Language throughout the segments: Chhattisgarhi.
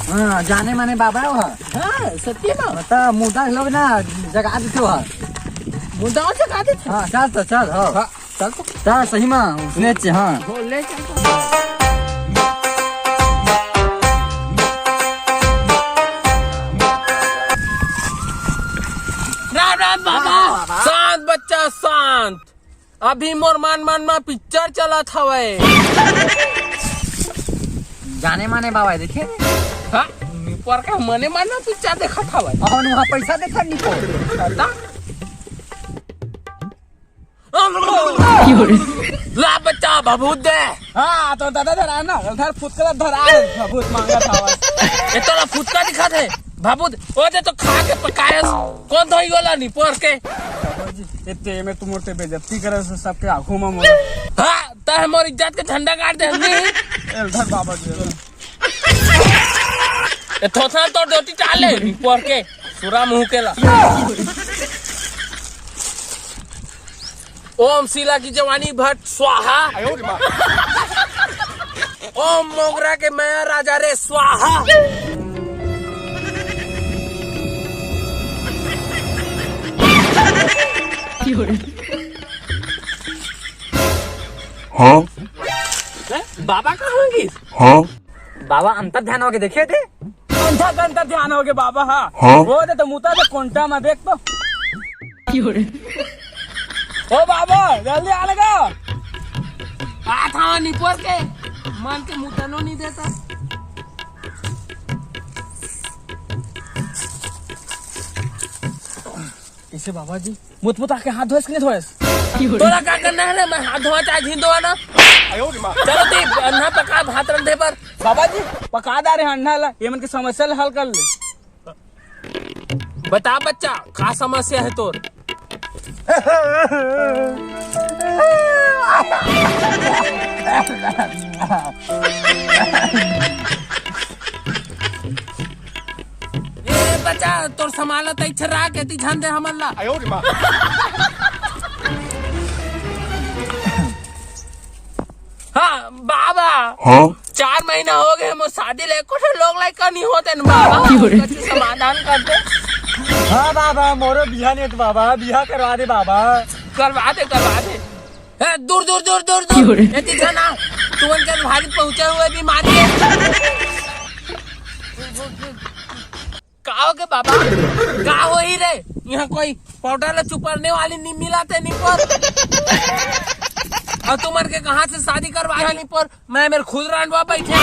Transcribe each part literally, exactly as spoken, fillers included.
हाँ, जाने माने बाबा हो। हाँ, सत्य में। बता, मुदा लोग ना जगा देथे हो। मुदा जगा देथे? हाँ, चल तो, चल, हो। हाँ, चल तो। चल, सही में, उसने चे, हाँ। हो, ले चल तो। राम राम बाबा। हाँ, बाबा। शांत बच्चा, शांत। अभी मोर मन मन म पिक्चर चलत हवय। जाने माने बाबा देखे? हाँ, निपोर के मने मन म पिक्चर देखत हवय। अपन वहाँ पैसा देखा निपोर। दादा। ला बच्चा, भभूत दे। हाँ, तो दादा धरा ना, उधर फुटकला धरा है, भभूत मांगत हवय। ए तोला फुटका दिखत हे? भभूत, ओ दे तो खा के पकायस। कोन धोई वाला निपोर के? बाबा जी, एते में तुम मोर ते बेइज्जती करे से सबके आंखों में मोर। हाँ, तह मोर इज्जत के झंडा गाड़ दे हमनी। एल धर बाबा जी। ए थोथना तोर धोती टाल ले, निपोर के, सुरा मुंह के ला। ओम शीला की जवानी भट्ट स्वाहा। ओम मोगरा के मया राजा रे स्वाहा। हाँ? हैं? बाबा कहाँ गिस? हाँ? बाबा अंतर ध्यान होके देखे थे। अंतर अंतर ध्यान होके बाबा, हाँ। हाँ? वो दे तो मुता दे कोंटा में देख तो। ओ बाबा, जल्दी आ लगा। आ था निपोर के, मन के मुतनो नहीं देता। इसे बाबा जी, मुत मुत आके हाथ धोएस कि नहीं धोएस? तोला का करना है रे? मैं हाथ धोवा चाहे झीन धोवा ना। चलो दी, अन्ना पका भात रंधे पर। बाबा जी, पका दा रे अन्ना ला, ये मन के समस्या ला हल कर ले। बता बच्चा, का समस्या है तोर? ए बच्चा, तोर सामान ला तई छरा के ती झन दे हमन ला। हाँ, बाबा। हाँ? चार महीना हो गए, मोर शादी ले कुछ लोग लाइक नहीं होते न बाबा। क्यों रे? कुछ समाधान कर दे। हाँ बाबा, मोरो बिहा नहीं तो बाबा, बिहा करवा दे बाबा। करवा दे, करवा दे। ए, दूर, दूर, दूर, दूर, दूर। क्यों रे? ए, दिखा ना, तुमन के भारी पहुंचे हुए बीमारी है। का हो गे बाबा? का होही रे? यहाँ कोई पाउडर ला चुपरने वाली नहीं मिला थे निपोर। और तुमन के कहाँ से शादी करवाए हो निपोर? मैं मेरे खुद रंडवा बैठे हूँ।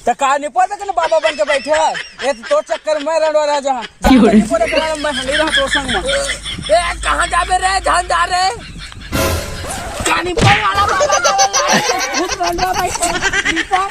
तो का निपोर देख बाबा बन के बैठे है? ये तो तोर चक्कर में मैं रंडवा रह जहाँ। क्यों रे? निपोर के कारण मैं नहीं रहा तोर संग में। ए, कहाँ जाबे रे? जान जा रे। का निपोर वाला बाबा जावे ला? खुद रंडवा बैठे निपोर।